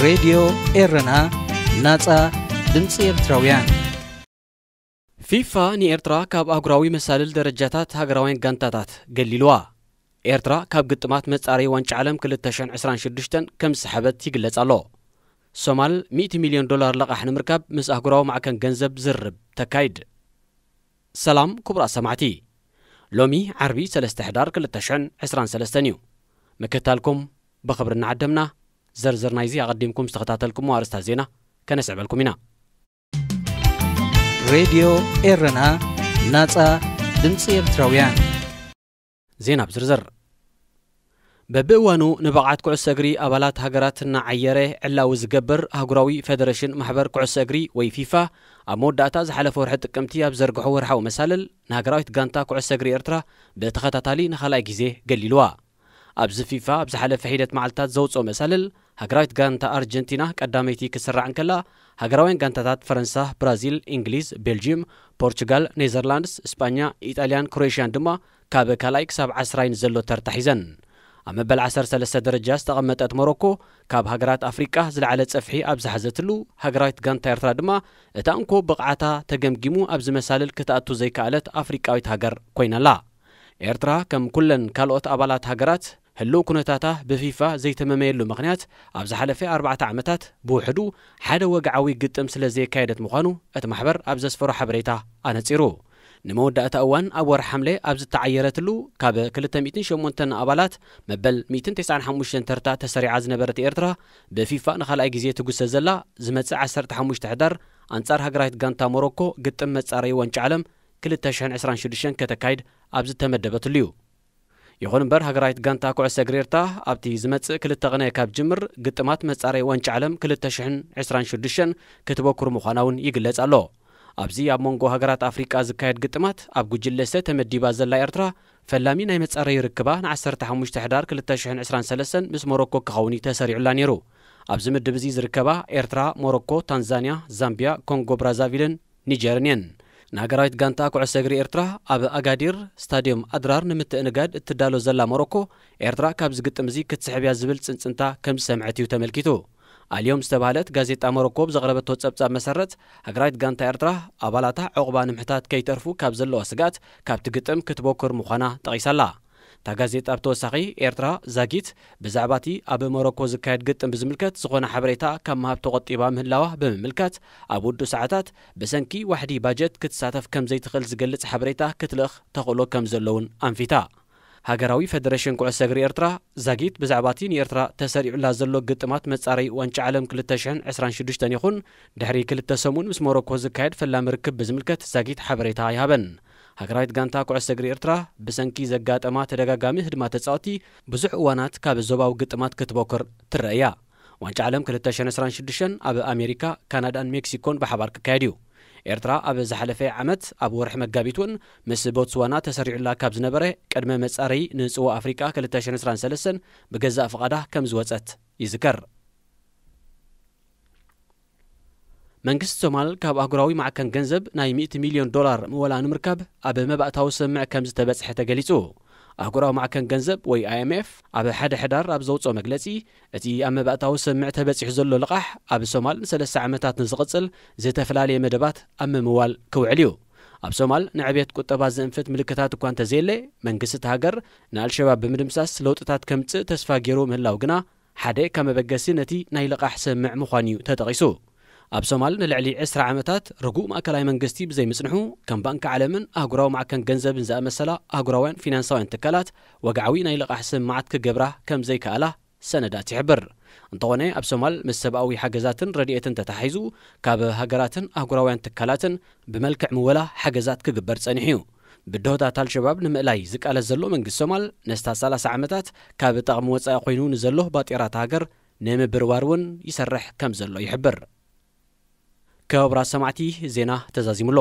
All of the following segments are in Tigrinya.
ሬድዮ ኤረና፣ ናጻ ድምጺ ኤርትራውያን። ፊፋ ንኤርትራ ካብ ኣህጉራዊ መሳልል ደረጃታት ሃገራውያን ጋንታታት ገሊልዋ። ኤርትራ ካብ ግጥማት መጻረዪ ዋንጫ ዓለም ክልተ ሽሕን ዕስራን ሽዱሽተን ከም ዝሰሓበት ይግለጽ ኣሎ። ሶማል ሚእቲ ሚልዮን ዶላር ለቓሕ ንምርካብ ምስ ኣህጉራዊ ማዕከን ገንዘብ ዝርርብ ተካይድ። ሰላም ክቡራት ሰማዕቲ፣ ሎሚ ዓርቢ ሰለስተ ሕዳር ክልተ ሽሕን ዕስራን ሰለስተን እዩ። ምክትታልኩም ብኽብሪ እናዓደምና፣ ዝርዝር ናይዚ ኣቐዲምኩም ዝተኸታተልኩሞ ኣርእስታት ዜና ከነስዕበልኩም ኢና። ሬድዮ ኤረና፣ ናጻ ድምጺ ኤርትራውያን። ዜና ብዝርዝር። በብእዋኑ ንብቕዓት ኩዕሶ እግሪ ኣባላት ሃገራት እናዓየረ ዕላዊ ዝገብር ኣህጉራዊ ፌደሬሽን ማሕበር ኩዕሶ እግሪ ወይ ፊፋ፣ ኣብ መወዳእታ ዝሓለፈ ወርሒ ጥቅምቲ ኣብ ዘርግሖ ወርሓዊ መሳልል፣ ንሃገራዊት ጋንታ ኩዕሶ እግሪ ኤርትራ ብተኸታታሊ ንኻልኣይ ግዜ ገሊልዋ። ኣብዚ ፊፋ ኣብ ዝሓለፈ ሒደት መዓልታት ዘውፅኦ መሳልል፣ ሃገራዊት ጋንታ ኣርጀንቲና ቀዳመይቲ ክስራዕ እንከላ፣ ሃገራውያን ጋንታታት ፈረንሳ፣ ብራዚል፣ እንግሊዝ፣ ቤልጂየም፣ ፖርቹጋል፣ ኔዘርላንድስ፣ እስጳኛ፣ ኢጣልያን ክሮኤሽያን ድማ ካብ ካልኣይ ክሳብ ዓስራይ ንዘሎ ተርታ ሒዘን። ኣብ መበል ዓሰርተ ሰለስተ ደረጃ ዝተቐመጠት ሞሮኮ፣ ካብ ሃገራት ኣፍሪቃ ዝለዓለ ጸፍሒ ኣብ ዝሓዘትሉ፣ ሃገራዊት ጋንታ ኤርትራ ድማ እታ እንኮ ብቕዓታ ተገምጊሙ ኣብዚ መሳልል ክትኣቱ ዘይከኣለት ኣፍሪቃዊት ሃገር ኮይና ኣላ። ኤርትራ ከም ኩለን ካልኦት ኣባላት ሃገራት፣ ህልው ኩነታታ ብፊፋ ዘይተመመየሉ ምኽንያት፣ ኣብ ዝሓለፈ ኣርባዕተ ዓመታት ብውሕዱ ሓደ ወግዓዊ ግጥም ስለ ዘየካየደት ምዃኑ እቲ ማሕበር ኣብ ዘስፈሮ ሓበሬታ ኣነጺሩ። ንመወዳእታ እዋን ኣብ ወርሒ ሓምለ ኣብ ዝተዓየረትሉ፣ ካብ ክልተ ሚእትን ሸሞንተን ኣባላት መበል ሚእትን ተስዓን ሓሙሽተን ተርታ ተሰሪዓ ዝነበረት ኤርትራ፣ ብፊፋ ንኻልኣይ ግዜ ትጉሰ ዘላ፣ ዝመጽእ ዓሰርተ ሓሙሽተ ሕዳር ኣንጻር ሃገራዊት ጋንታ ሞሮኮ ግጥም መጻረዪ ዋንጫ ዓለም ክልተ ሽሕን ዕስራን ሽዱሽተን ከተካይድ ኣብ ዝተመደበትሉ እዩ። ይኹን እምበር፣ ሃገራዊት ጋንታ ኩዕሶ እግሪ ኤርትራ ኣብቲ ዝመጽእ ክልተ ቅነ ካብ ጅምር ግጥማት መጻረዪ ዋንጫ ዓለም ክልተ ሽሕን ዕስራን ሽዱሽተን ክትበኩር ምዃና እውን ይግለጽ ኣሎ። ኣብዚ ኣብ መንጎ ሃገራት ኣፍሪቃ ዝካየድ ግጥማት ኣብ ጉጅለ ሰ ተመዲባ ዘላ ኤርትራ፣ ፈላሚ ናይ መጻረዪ ርክባ ንዓሰርተ ሓሙሽተ ሕዳር ክልተ ሽሕን ዕስራን ሰለስተን ምስ ሞሮኮ ክኸውን እዩ ተሰሪዑላ ነይሩ። ኣብዚ ምድብ እዚ ዝርከባ ኤርትራ፣ ሞሮኮ፣ ታንዛንያ፣ ዛምቢያ፣ ኮንጎ ብራዛቪልን ኒጀርን እየን። ንሃገራዊት ጋንታ ኩዕሶ እግሪ ኤርትራ ኣብ ኣጋዲር ስታድዮም ኣድራር ንምትእንጋድ እትዳሎ ዘላ ሞሮኮ፣ ኤርትራ ካብዚ ግጥም እዚ ክትስሕብ እያ ዝብል ጽንጽንታ ከም ዝሰምዐት እዩ ተመልኪቱ። ኣልዮም ዝተባህለት ጋዜጣ ሞሮኮ ብዘቕረበቶ ጸብጻብ መሰረት፣ ሃገራዊት ጋንታ ኤርትራ ኣባላታ ዕቑባ ንምሕታት ከይተርፉ ካብ ዘለዋ ስግኣት ካብቲ ግጥም ክትበኩር ምዃና ጠቒሳላ። እታ ጋዜጣ ብተወሳኺ፣ ኤርትራ ዛጊት ብዛዕባ እቲ ኣብ ሞሮኮ ዝካየድ ግጥም ብዝምልከት ዝኾነ ሓበሬታ ካብ ምሃብ ተቖጢባ ምህላዋ ብምምልካት፣ ኣብ ውዱእ ሰዓታት ብሰንኪ ዋሕዲ ባጀት ክትሳተፍ ከም ዘይትኽእል ዝገልጽ ሓበሬታ ክትልእኽ ተኽእሎ ከም ዘሎ እውን ኣንፊታ። ሃገራዊ ፌደሬሽን ኩዕሶ እግሪ ኤርትራ፣ ዛጊት ብዛዕባ እቲ ንኤርትራ ተሰሪዑላ ዘሎ ግጥማት መጻረዪ ዋንጫ ዓለም ክልተ ሽሕን ዕስራን ሽዱሽተን ይኹን ድሕሪ ክልተ ሰሙን ምስ ሞሮኮ ዝካየድ ፈላሚ ርክብ ብዝምልከት ዛጊት ሓበሬታ ኣይሃበን። ሃገራዊት ጋንታ ኩዕሶ እግሪ ኤርትራ፣ ብሰንኪ ዘጋጠማ ተደጋጋሚ ህድማ ተጻወቲ፣ ብዙሕ እዋናት ካብ ዞባዊ ግጥማት ክትበኩር ትረአ እያ። ዋንጫ ዓለም ክልተ ሽሕን ዕስራን ሽዱሽተን ኣብ ኣሜሪካ፣ ካናዳን ሜክሲኮን ብሓባር ክካየድ እዩ። ኤርትራ ኣብ ዝሓለፈ ዓመት ኣብ ወርሒ መጋቢት እውን ምስ ቦትስዋና ተሰሪዑላ ካብ ዝነበረ ቅድመ መጻረዪ ንጽዋ ኣፍሪቃ ክልተ ሽሕን ዕስራን ሰለስተን ብገዛእ ፍቓዳ ከም ዝወጸት ይዝከር። መንግስቲ ሶማል ካብ ኣህጉራዊ ማዕከን ገንዘብ ናይ ሚእቲ ሚልዮን ዶላር ምወላ ንምርካብ ኣብ መባእታዊ ስምምዕ ከም ዝተበጽሐ ተገሊጹ። ኣህጉራዊ ማዕከን ገንዘብ ወይ ኣይ ኤም ኤፍ ኣብ ሓደ ሕዳር ኣብ ዘውጽኦ መግለጺ፣ እቲ ኣብ መባእታዊ ስምምዕ ተበጺሑ ዘሎ ልቓሕ ኣብ ሶማል ንሰለስተ ዓመታት ንዝቕጽል ዝተፈላለየ መደባት ኣብ ምምዋል ክውዕል እዩ። ኣብ ሶማል ንዕብየት ቁጠባ ዝእንፍት ምልክታት እኳ እንተዘየለ፣ መንግስቲ እቲ ሃገር ንኣልሸባብ ብምድምሳስ ለውጥታት ከምጽእ ተስፋ ገይሩ ምህላው ግና ሓደ ካብ መበገሲ ነቲ ናይ ልቓሕ ስምምዕ ምዃኑ እዩ ተጠቒሱ። ኣብ ሶማል ንልዕሊ ዕስራ ዓመታት ርጉእ ማእከላይ መንግስቲ ብዘይምጽንሑ፣ ከም ባንኪ ዓለምን ኣህጉራዊ ማዕከን ገንዘብን ዝኣመሰላ ኣህጉራውያን ፊናንሳውያን ትካላት ወግዓዊ ናይ ልቓሕ ስምምዓት ክገብራ ከም ዘይከኣላ ሰነዳት ይሕብር። እንተኾነ፣ ኣብ ሶማል ምስ ሰብኣዊ ሓገዛትን ረድኤትን ተተሓሒዙ፣ ካብ ሃገራትን ኣህጉራውያን ትካላትን ብመልክዕ ምወላ ሓገዛት ክግበር ጸኒሑ እዩ። ብድሆታት ኣልሸባብ ንምእላይ ዝቃለስ ዘሎ መንግስቲ ሶማል፣ ነስታት ሰላሳ ዓመታት ካብ ጥቕሚ ወጻኢ ኮይኑ ንዘሎ ባጤራ እታ ሃገር ንምብርባር እውን ይሰርሕ ከም ዘሎ ይሕብር። ክቡራት ሰማዕቲ፣ ዜና ተዛዚሙ ኣሎ።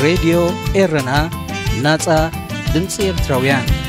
ሬድዮ ኤረና፣ ናጻ ድምጺ ኤርትራውያን።